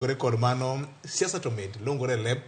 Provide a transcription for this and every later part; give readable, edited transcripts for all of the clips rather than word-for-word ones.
Mopogore kod mano, siasa to mit, longore e lep,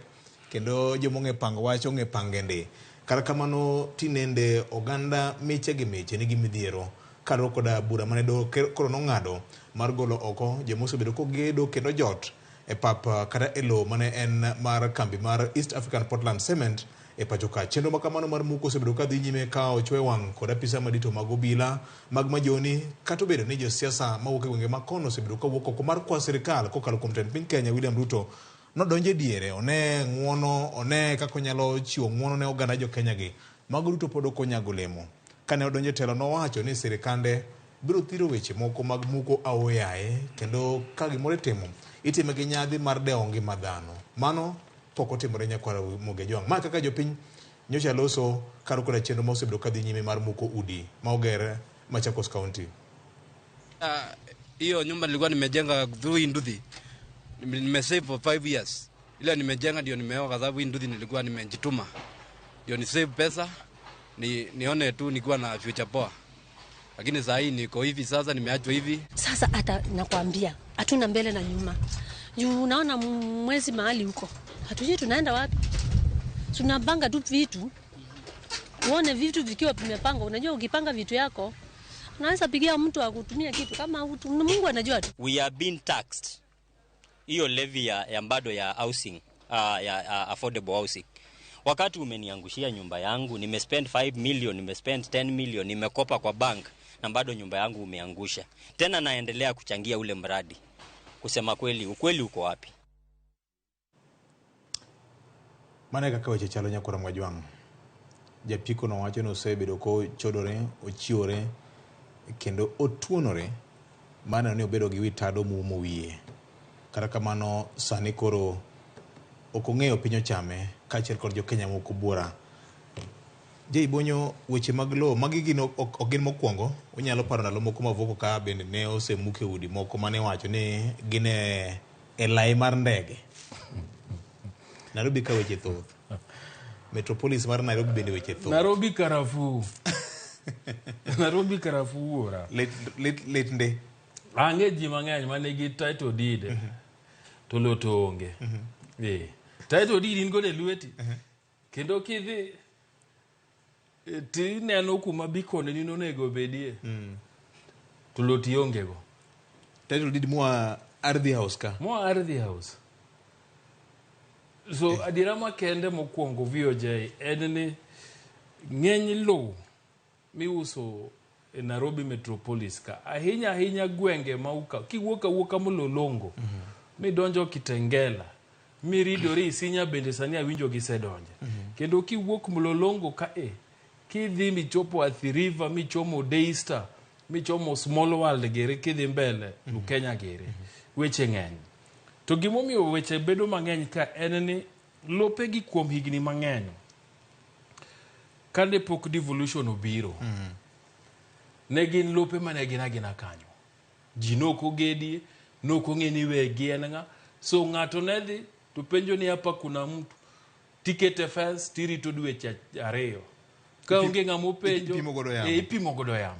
kendo joma ong'e pango wach ong'e pange ndi. Kata kamano, tinende oganda miche gi miche nigi midhiero kaluwore koda bura mane doho koro nong'ado mar golo oko joma osebedo kogedo kendo jot e pap kata e lowo mane en mar kambi mar East African Portland Cement e pacho ka. Chenro ma kamano mar muko osebedo ka dhi nyime ka ochwe wang' kod apisa madito mag obila mag majoni kata obedo ni josiasa mawuok e gwenge ma kono osebedo ka wuok oko mar kwa sirikal kokalo kuom tend piny Kenya William Ruto nodonj e diere one ng'uono one kaka onyalo chiwo ng'uono ne oganda jo Kenya gi. Mago duto pod ok onyago olemo. Kane odonjo e telo nowacho ni sirikande biro thiro weche moko mag muko aoyaye kendo ka gimoro itimo itime gi nyadhi mar dewo ngima dhano. Mano pok otimore nyakwar Ramogi Ajwang'. Ma kaka jopiny nyocha loso kar koda chenro ma osebedo kadhi nyime mar muko udi ma oger Machakos County. Hiyo nyumba nilikuwa nimejenga through hii nduthi, nimesave for 5 years. Ile nimejenga ndio nimeoa, kwa sababu hii nduthi nilikuwa nimejituma ndio ni save pesa nione tu nikiwa na future poa, lakini saa hii niko hivi sasa, nimeachwa hivi. Sasa hata nakwambia hatuna mbele na nyuma, juu unaona mwezi mahali huko hatujui tunaenda wapi. Tunapanga tu vitu, uone vitu vikiwa vimepangwa. Unajua ukipanga vitu yako unaweza pigia mtu akutumia kitu kama utu, Mungu anajua tu. We are being taxed hiyo levy ya bado ya housing, ya affordable housing. Wakati umeniangushia nyumba yangu, nimespend 5 million, nimespend 10 million, nimekopa kwa bank na bado nyumba yangu umeangusha. Tena naendelea kuchangia ule mradi. Kusema kweli, ukweli uko wapi? Mano e kaka weche chalo nyakwar Mwajwang'. Japiko no wacho ni osebedo kochodore, ochiwore kendo otuonore mar neno ni obedo gi wi tado moumo wiye. Kata kamano sani koro ok ong'eyo piny ochame kaachiel kod jokenya moko buora. Jay Bonyo, weche mag lowo magi gin ok gin mokwongo. Unyalo paro ndalo moko Mavoko ka bende ne osemuke udi moko mane iwacho ni gin e lai mar ndege. Nairobi ka weche thoth. Metropolis mar Nairobi bende weche thoth. Nairobi karafuu. Nairobi karafuu wuora. Lit, lit, lit ndi. Ang'e ji mang'eny ma nigi title deed to lowo to onge. Eh. Title deed in godo e lweti. Kendo kidhi tineno kuma beacon ni nonego obedie. To lowo to ionge go. Title deed moa Ardhi House ka. Moa Ardhi House. So adiera makende mokwongo VOJ en ni ng'eny lowo miuso e Nairobi Metropolis ka ahinya ahinya gwenge ma uka kiwuok awuoka Mlolongo midonjo Kitengela miridori Isinya bende sani awinjo gisedonje. Kendo kiwuok Mlolongo ka e kidhi michopo Athi River michomo Daystar michomo Small World gere kidhi mbele Lukenya gere weche ng'eny. To gimomiyo weche bedo mang'eny ka en ni lopegi kuom higni mang'eny kane pok devolution obiro ne gin lope mane gin agina kanyo. Ji nok ogedie, nok ong'e ni wegi en ng'a. So ng'ato ne dhi to penjo ni hapa kuna mtu tikete fence tirito dweche ariyo. Ka onge ng'ama openjo ipimo godo yamo. Ipimo godo yamo.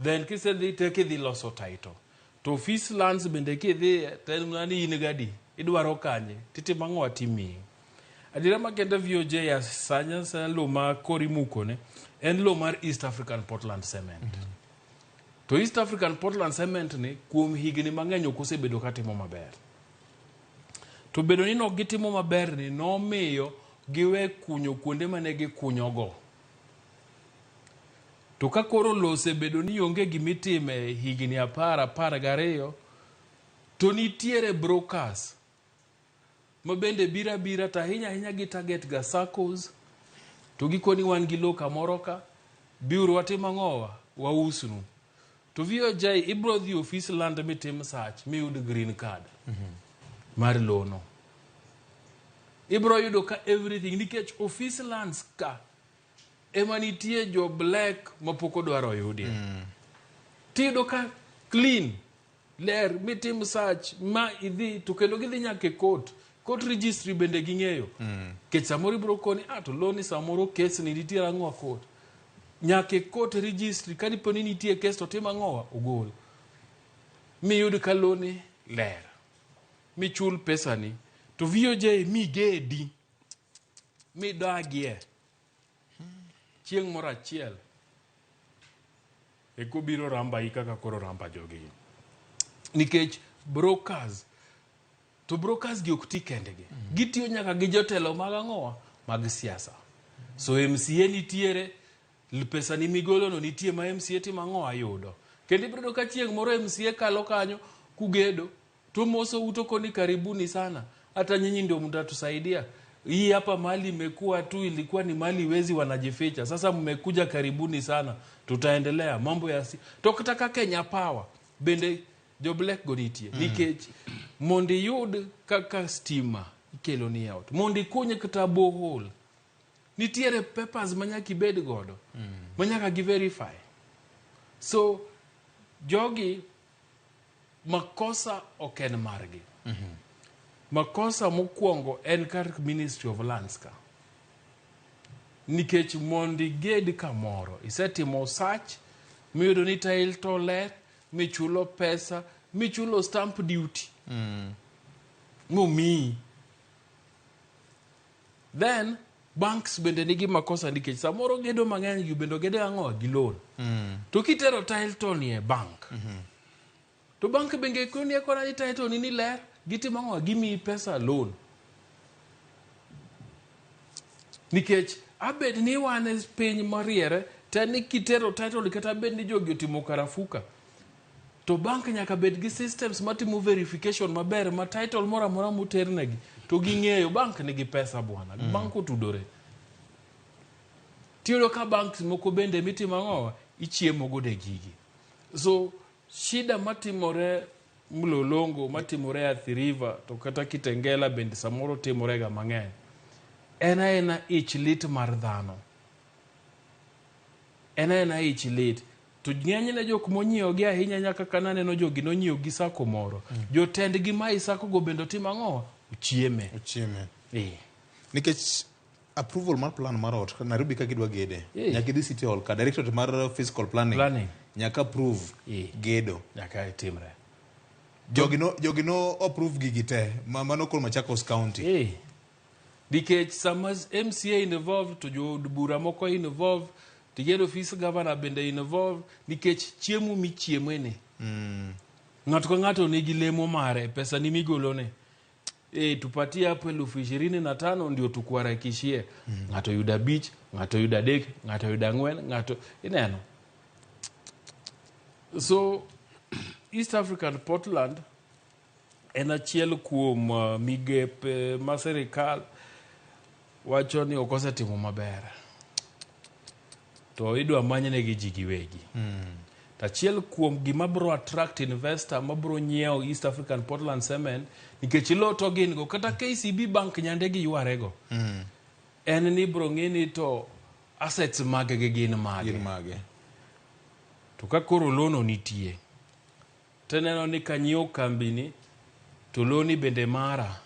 Then kisedhi to kidhi loso title. To office lands bende kidhi to en mana ni in gadi, idwaro kanye, titimo ang'o atimiyi. Adiera makende VOJ ya sanya sana lowo ma koro imukone en lowo mar East African Portland Cement. To East African Portland Cement ni kuom higni mang'eny ok osebedo katimo maber. To bedo ni nok gitimo maber ni nomiyo giwe kunyo kuonde mane gikunyogo. To ka koro lowo osebedo ni onge gimitime higni 10, 12, to nitiere brokers ma bende biro abira to ahinya ahinya gi target ga SACCOs to gikoni wan gi lowo kamoro ka, biuru watim ang'owa, wausnu. To VOJ ibro dhi ofis land mitim search miyud green card mar lono. Ibro yudo ka everything nikech ofis lands ka ema nitie jo black mapok odwaro oyudie. Tiyudo ka clean ler mitim search ma idhi to kendo gidhi nyaka e court. Court registry bende ging'eyo. Nikech samoro ibro koni ah to loni samoro case ni nitie ang'o court. Nyaka e court registry ka dipo ni nitie case to tim ang'owa ogol. Miyud ka loni ler. michul pesani to VOJ migedi midagie chieng' moro achiel eko biro rambai kaka koro ramba jogi nikech brokers to brokers gi ok ti kendgi gitiyo nyaka gi jotelo mag ang'owa mag siasa so MCA nitiere pesa ni migolono nitie ma MCA timo ang'o ayudo kendo ibiro yudo ka chieng' moro MCA kalo kanyo kugedo to moso uto koni karibuni sana hata nyinyi ndio mtatusaidia hii hapa mali imekuwa tu ilikuwa ni mali wezi wanajificha sasa mmekuja karibuni sana tutaendelea mambo ya si to kata ka Kenya Power bende jo black go nitie nikech mondo iyud kaka stima ikelo ni e ot mondo ikuny kata borehole nitiere papers manyaka ibed godo manyaka gi verify so jogi makosa ok en margi makosa mokwongo en kar ministry of lands ka nikech mondo iged kamoro isetimo search miyudo ni title ler michulo pesa michulo stamp duty momiyi then banks bende nigi makosa nikech samoro gedo mang'eny gi bende ogede ang'o gi loan to kitero title ni e bank to bank bende koni akona ni title ni ni ler gitimo ang'o gimiyi pesa loan nikech abed ni wan e piny mariere te ni kitero title kata bed ni jogi otimo karafuka to bank nyaka bed gi systems matimo verification maber ma title moro amora moternegi to ging'eyo bank nigi pesa bwana bank otudore tiyudo ka banks moko bende mitimo ang'owa ichiemo godo e gigi so shida matimore Mlolongo matimore Athi River to kata Kitengela bende samoro timore ga mang'eny en aena ich lit mar dhano en aena ich lit to ng'enyne jok monyiewo gi ahinya nyaka ka naneno jogi nonyiewo gi sako moro jotendgi ma i sako go bende otimo ang'o ochieme Ochieme. eh. Nikech approval mar plan mar ot Nairobi ka gidwa gede Eh. nyaka idhi City Hall ka directorate mar physical planning, Planning. nyaka approve Eh. gedo nyaka itimre jogi no jogi no approve gigi te ma mano koro Machakos County Eh. nikech sama MCA involved to jood bura moko involved tigeno ofis governor bende involved nikech chiemo michiemeni ng'ato ka ng'ato nigi lemo mare pesa ni migolone e, tupatie hapo 25,000 ndio tukuharakishie ng'ato yudo 5 ng'ato yudo 3 ng'ato yudo 4 ng'ato ineno so East African Portland en achiel kuom migepe ma sirikal wacho ni ok osetimo maber to idwa manynegi ji giwegi to achiel kuom gima bro attract investor mabro nyiewo East African Portland Cement nikech lo to gin go kata KCB Bank nyande giyware en ni bro ng'e ni to assets mag-gi gin mage gin mage to ka koro lono nitie teneno ni kanyiewo kambini to loni bende mara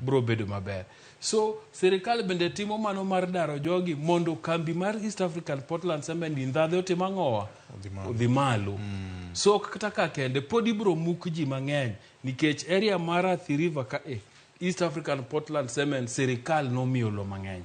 bro bedo maber so sirikal bende timo mano mar daro jogi mondo kambi mar East African Portland Cement ndhadhe otim ang'owa Odhi malo. odhi malo so kata ka kende pod ibro muk ji mang'eny nikech area mar Athi River ka e East African Portland Cement sirikal nomiyo lo mang'eny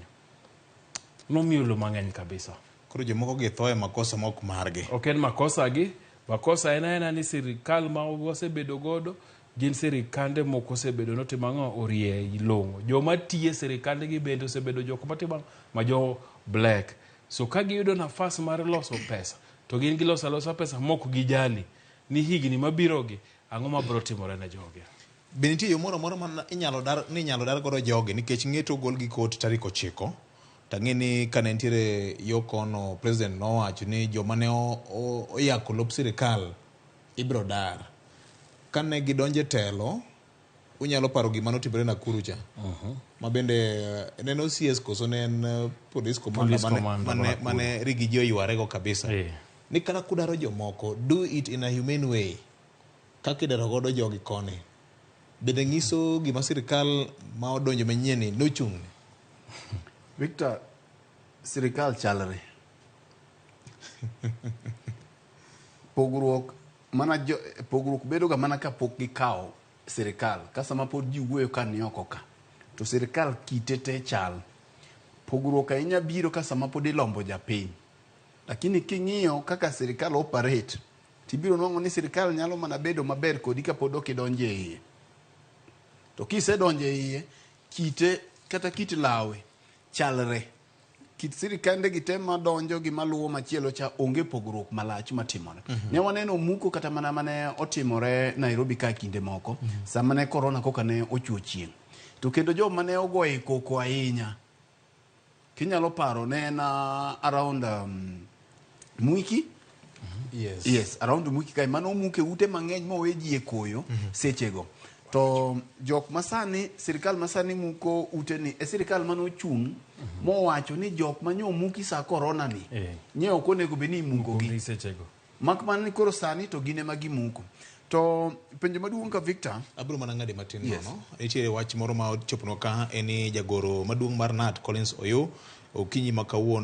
nomiyo lo mang'eny kabisa koro jomoko gi tho e makosa ma ok margi ok en makosa gi makosa en aena ni sirikal ma wasebedo godo gin sirikande moko osebedo notimo ang'o orie long'o joma tiye sirikande gi bende osebedo jok matimo ang'o ma jo black so ka giyudo nafas mar loso pesa to gin giloso alosa pesa mok gijali ni higni mabirogi ang'o mabiro timore ne jogi be nitie yo moro amora ma inyalo dar ni inyalo dar godo jogi nikech ng'eto ogol gi kot tarik 9 tang'e ni kane nitiere yo kono president nowacho ni joma ne oyako lop sirikal ibiro dar kane gidonjo e telo unyalo paro gima notimore Nakuru cha ma bende ne en OCS koso ne en police commander Police mane, commander mane, ma Nakuru. mane Riggy G oywarego kabisa Eh. ni kata kudaro jomoko do it in a humane way kaka idaro godo jogi koni bende nyiso gima sirikal ma odonjo manyien ni nochung'ne Victor, sirikal chalre. Pogruok mana jo, pogruok bedo ga mana kapok gikawo sirikal ka sama pod ji wuoyo ka ni oko ka to sirikal kite te chal. Pogruok ahinya biro ka sama pod ilombo japiny. Lakini king'iyo kaka sirikal operate, tibiro nwang'o ni sirikal nyalo mana bedo maber kodi kapod ok idonjo e iye. To kisedonjo e iye, kite kata kit lawe chalre. Kit sirikande gi te madonjo gi maluwo machielo cha onge pogruok malach matimore. Ne waneno muko kata mana mane otimore Nairobi ka kinde moko, sama ne corona koka ne ochuo chieng'. To kendo joma ne ogoye koko ahinya, kinyalo paro ne en around Mwiki. Yes. Yes, around Mwiki kae mane omuke ute mang'eny mowe ji e koyo sechego. To jok masani, sirikal masani muko ute ni, e sirikal mane ochung' mowacho ni jok mane omuki sa corona ni, nye ok onego bed ni imuko gi. Sechego. Mak mana ni koro sani to gin ema gimuko. To penjo maduong' ka Victor, Abiro mana ng'ade matin Yes. nono. Nitiere wach moro ma ochoponwa ka en ni jagoro maduong' mar KNUT Collins Oyoo okinyi ma kawuono